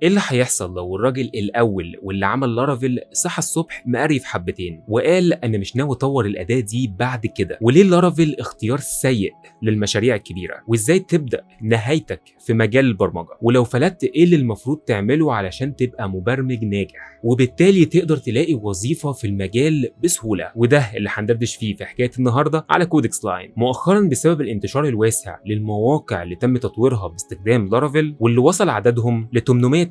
ايه اللي هيحصل لو الراجل الاول واللي عمل Laravel صحى الصبح مقريف حبتين وقال انا مش ناوي اطور الاداة دي بعد كده؟ وليه Laravel اختيار سيء للمشاريع الكبيره؟ وازاي تبدا نهايتك في مجال البرمجه؟ ولو فلتت ايه اللي المفروض تعمله علشان تبقى مبرمج ناجح وبالتالي تقدر تلاقي وظيفة في المجال بسهوله؟ وده اللي هندردش فيه في حكاية النهارده على Codex Line. مؤخرا بسبب الانتشار الواسع للمواقع اللي تم تطويرها باستخدام Laravel واللي وصل عددهم ل 829,034،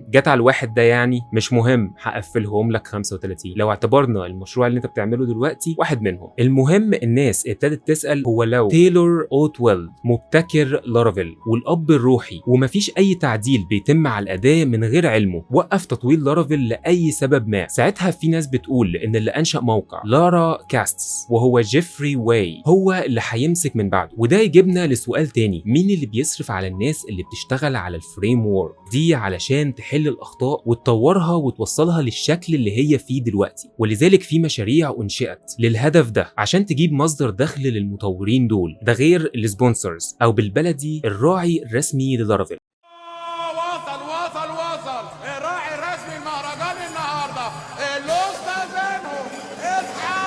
جت على الواحد ده يعني مش مهم، هقفلهم لك 35 لو اعتبرنا المشروع اللي انت بتعمله دلوقتي واحد منهم. المهم الناس ابتدت تسال، هو لو تايلور اوتويل مبتكر Laravel والاب الروحي ومفيش اي تعديل بيتم على الاداة من غير علمه وقف تطوير Laravel لاي سبب ما، ساعتها في ناس بتقول ان اللي انشا موقع Laracasts وهو جيفري واي هو اللي هيمسك من بعده. وده يجيبنا لسؤال تاني، مين اللي بيصرف على الناس اللي بتشتغل على ال framework دي علشان تحل الاخطاء وتطورها وتوصلها للشكل اللي هي فيه دلوقتي؟ ولذلك في مشاريع انشئت للهدف ده عشان تجيب مصدر دخل للمطورين دول، ده غير ال sponsors او بالبلدي الراعي الرسمي ل Laravel. وصل وصل وصل الراعي الرسمي المهرجان النهارده الأسطى زينهم، اصحى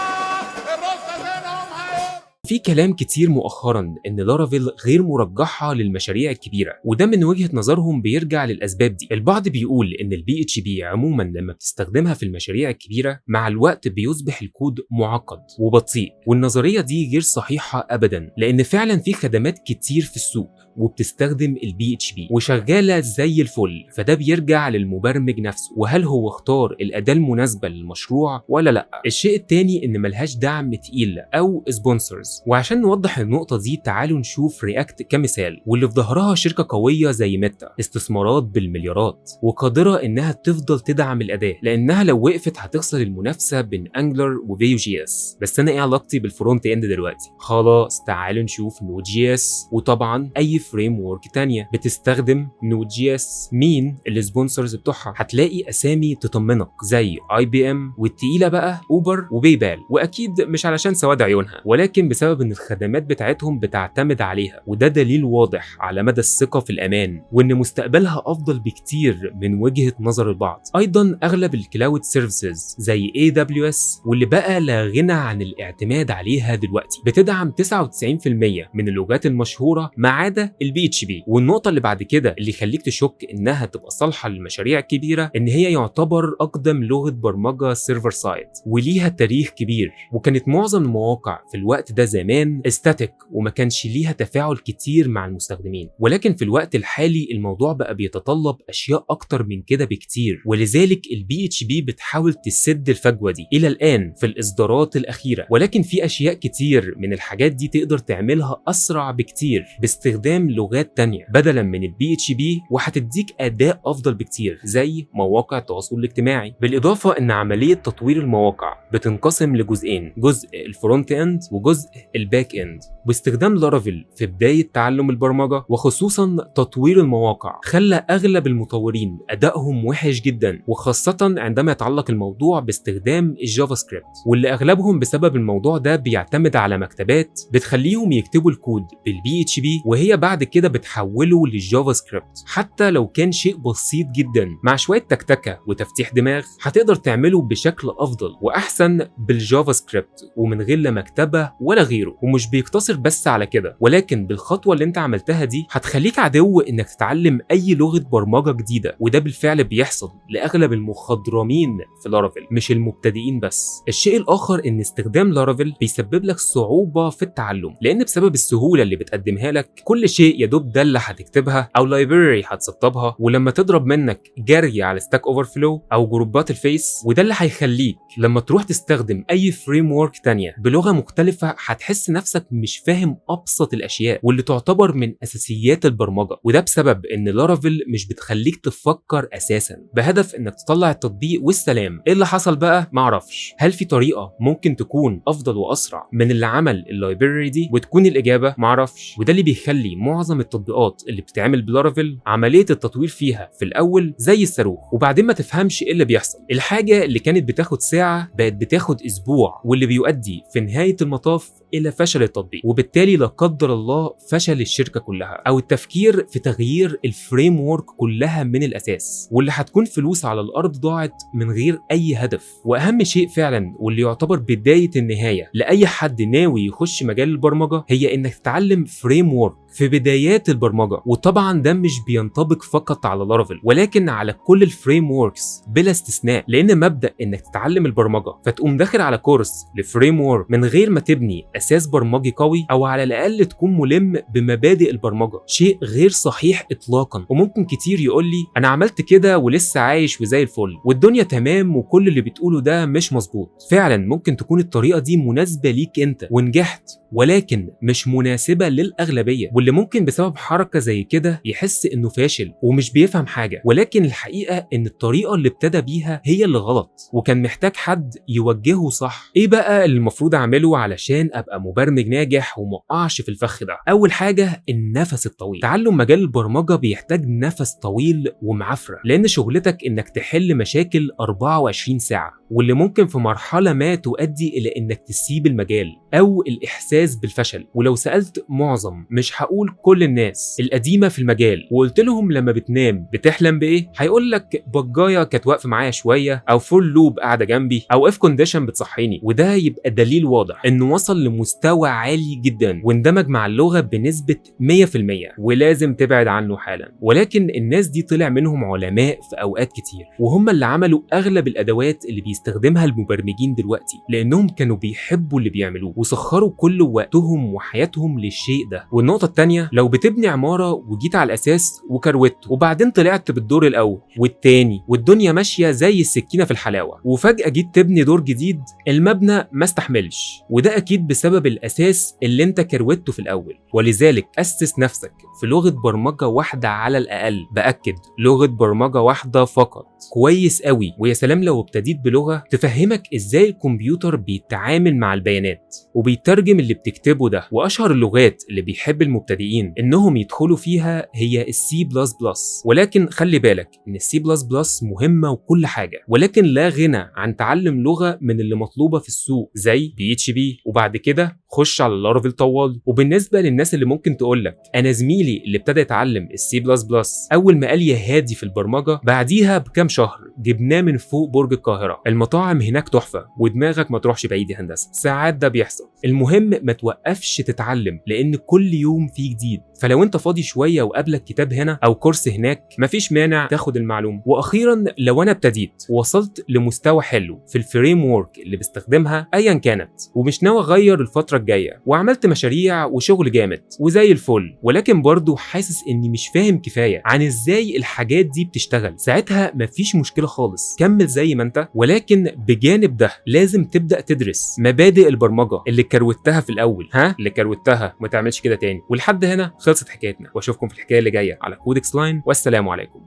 الأسطى زينهم هيرقص. في كلام كتير مؤخرا ان Laravel غير مرجحه للمشاريع الكبيره، وده من وجهه نظرهم بيرجع للاسباب دي. البعض بيقول ان ال PHP عموما لما بتستخدمها في المشاريع الكبيرة مع الوقت بيصبح الكود معقد وبطيء، والنظريه دي غير صحيحه ابدا، لان فعلا في خدمات كتير في السوق وبتستخدم ال PHP وشغالة زي الفل. فده بيرجع للمبرمج نفسه وهل هو اختار الاداة المناسبة للمشروع ولا لا. الشيء التاني ان ملهاش دعم تقيل او sponsors، وعشان نوضح النقطة دي تعالوا نشوف React كمثال، واللي في ظهرها شركة قوية زي ميتا، استثمارات بالمليارات وقادرة انها تفضل تدعم الاداة، لانها لو وقفت هتخسر المنافسة بين Angular و Vue JS. بس انا ايه علاقتي بال front end دلوقتي؟ خلاص تعالوا نشوف Node JS، وطبعا اي framework تانية بتستخدم Node JS مين ال sponsors بتوعها؟ هتلاقي اسامي تطمنك زي IBM، والتقيله بقى Uber و PayPal، واكيد مش علشان سواد عيونها، ولكن بسبب ان الخدمات بتاعتهم بتعتمد عليها، وده دليل واضح على مدى الثقة في الامان وان مستقبلها افضل بكتير من وجهه نظر البعض. ايضا اغلب ال cloud services زي AWS واللي بقى لا غنى عن الاعتماد عليها دلوقتي بتدعم 99% من اللغات المشهورة ما عدا ال PHP. والنقطة اللي بعد كده اللي يخليك تشك انها تبقى صالحه للمشاريع الكبيرة ان هي يعتبر اقدم لغة برمجة server side وليها تاريخ كبير، وكانت معظم المواقع في الوقت ده زمان static وما كانش ليها تفاعل كتير مع المستخدمين، ولكن في الوقت الحالي الموضوع بقى بيتطلب اشياء اكتر من كده بكتير، ولذلك ال PHP بتحاول تسد الفجوة دي الى الان في الاصدارات الاخيره. ولكن في اشياء كتير من الحاجات دي تقدر تعملها اسرع بكتير باستخدام لغات تانية بدلا من ال PHP، وهتديك اداء افضل بكتير زي مواقع التواصل الاجتماعي. بالاضافة ان عملية تطوير المواقع بتنقسم لجزئين، جزء ال front end وجزء ال back end. باستخدام Laravel في بداية تعلم البرمجة وخصوصا تطوير المواقع خلى اغلب المطورين ادائهم وحش جدا، وخاصة عندما يتعلق الموضوع باستخدام ال JavaScript، واللي اغلبهم بسبب الموضوع ده بيعتمد على مكتبات بتخليهم يكتبوا الكود بال PHP وهي بعد كده بتحوله لل JavaScript. حتى لو كان شيء بسيط جدا مع شوية تكتكه وتفتيح دماغ هتقدر تعمله بشكل افضل واحسن بال JavaScript ومن غير لا مكتبه ولا غيره. ومش بيقتصر بس على كده، ولكن بالخطوه اللي انت عملتها دي هتخليك عدو انك تتعلم اي لغة برمجة جديده، وده بالفعل بيحصل لاغلب المخضرمين في Laravel مش المبتدئين بس. الشيء الاخر ان استخدام Laravel بيسبب لك صعوبة في التعلم، لان بسبب السهولة اللي بتقدمها لك كل شيء يا دوب داله هتكتبها او library هتسطبها، ولما تضرب منك جري على Stack Overflow او جروبات الفيس، وده اللي هيخليك لما تروح تستخدم اي framework تانية بلغه مختلفة هتحس نفسك مش فاهم ابسط الاشياء واللي تعتبر من اساسيات البرمجة. وده بسبب ان Laravel مش بتخليك تفكر اساسا، بهدف انك تطلع التطبيق والسلام. ايه اللي حصل بقى؟ معرفش. هل في طريقه ممكن تكون افضل واسرع من اللي عمل ال library دي؟ وتكون الاجابة معرفش. وده اللي بيخلي معظم معظم التطبيقات اللي بتتعمل ب Laravel عملية التطوير فيها في الاول زي الصاروخ، وبعدين ما تفهمش ايه اللي بيحصل. الحاجة اللي كانت بتاخد ساعة بقت بتاخد اسبوع، واللي بيؤدي في نهاية المطاف الى فشل التطبيق، وبالتالي لا قدر الله فشل الشركة كلها، او التفكير في تغيير ال framework كلها من الاساس، واللي هتكون فلوس على الارض ضاعت من غير اي هدف. واهم شيء فعلا واللي يعتبر بداية النهاية لاي حد ناوي يخش مجال البرمجة هي انك تتعلم framework في بدايات البرمجة. وطبعا ده مش بينطبق فقط على Laravel، ولكن على كل ال frameworks بلا استثناء، لان مبدا انك تتعلم البرمجة فتقوم داخل على كورس ل framework من غير ما تبني اساس برمجي قوي او على الاقل تكون ملم بمبادئ البرمجة شيء غير صحيح اطلاقا. وممكن كتير يقول لي انا عملت كده ولسه عايش وزي الفل والدنيا تمام وكل اللي بتقوله ده مش مظبوط. فعلا ممكن تكون الطريقة دي مناسبة ليك انت ونجحت، ولكن مش مناسبة للاغلبيه، واللي ممكن بسبب حركة زي كده يحس انه فاشل ومش بيفهم حاجة. ولكن الحقيقة ان الطريقة اللي ابتدى بيها هي اللي غلط، وكان محتاج حد يوجهه صح. ايه بقى اللي المفروض اعمله علشان ابقى مبرمج ناجح ومقعش في الفخ ده؟ اول حاجة النفس الطويل. تعلم مجال البرمجة بيحتاج نفس طويل ومعافره، لان شغلتك انك تحل مشاكل 24 ساعة، واللي ممكن في مرحلة ما تؤدي الى انك تسيب المجال او الاحساس بالفشل. ولو سالت معظم، مش هقول كل الناس القديمة في المجال، وقلت لهم لما بتنام بتحلم بايه، هيقول لك بجاية كانت واقفة معايا شوية، او for loop قاعدة جنبي، او if condition بتصحيني. وده يبقى دليل واضح انه وصل لمستوى عالي جدا واندمج مع اللغة بنسبة 100%، ولازم تبعد عنه حالا. ولكن الناس دي طلع منهم علماء في اوقات كتير، وهم اللي عملوا اغلب الادوات اللي بيستخدمها المبرمجين دلوقتي، لانهم كانوا بيحبوا اللي بيعملوه وسخروا كل وقتهم وحياتهم للشيء ده. والنقطة الثانية، لو بتبني عمارة وجيت على الاساس وكروت، وبعدين طلعت بالدور الاول والتاني والدنيا ماشية زي السكينة في الحلاوة، وفجاة جيت تبني دور جديد، المبنى ما استحملش، وده اكيد بسبب الاساس اللي انت كروته في الاول. ولذلك اسس نفسك في لغة برمجة واحدة على الاقل، باكد لغة برمجة واحدة فقط، كويس قوي. ويا سلام لو ابتديت بلغه تفهمك ازاي الكمبيوتر بيتعامل مع البيانات وبيترجم اللي بتكتبه ده. واشهر اللغات اللي بيحب المبتدئين انهم يدخلوا فيها هي السي بلس بلس، ولكن خلي بالك ان السي بلس بلس مهمة وكل حاجة، ولكن لا غنى عن تعلم لغة من اللي مطلوبه في السوق زي PHP، وبعد كده خش على Laravel طوال. وبالنسبة للناس اللي ممكن تقول لك انا زميلي اللي ابتدى يتعلم السي بلس بلس اول ما قال يا هادي في البرمجة، بعديها بكام شهر جبناه من فوق برج القاهرة. المطاعم هناك تحفة ودماغك ما تروحش بعيد يا هندسة، ساعات ده بيحصل. المهم ما توقفش تتعلم، لان كل يوم فيه جديد. فلو انت فاضي شوية وقابلك كتاب هنا او كورس هناك، مفيش مانع تاخد المعلومة. واخيرا، لو انا ابتديت ووصلت لمستوى حلو في ال framework اللي بستخدمها ايا كانت، ومش ناوي اغير الفترة الجاية، وعملت مشاريع وشغل جامد وزي الفل، ولكن برضه حاسس اني مش فاهم كفاية عن ازاي الحاجات دي بتشتغل، ساعتها مفيش مشكلة خالص، كمل زي ما انت. ولكن بجانب ده لازم تبدا تدرس مبادئ البرمجة اللي كروتها في الاول، اللي كروتها ما تعملش كده تاني. ولحد هنا خلصت حكايتنا، واشوفكم في الحكاية اللي جاية على Codex Line، والسلام عليكم.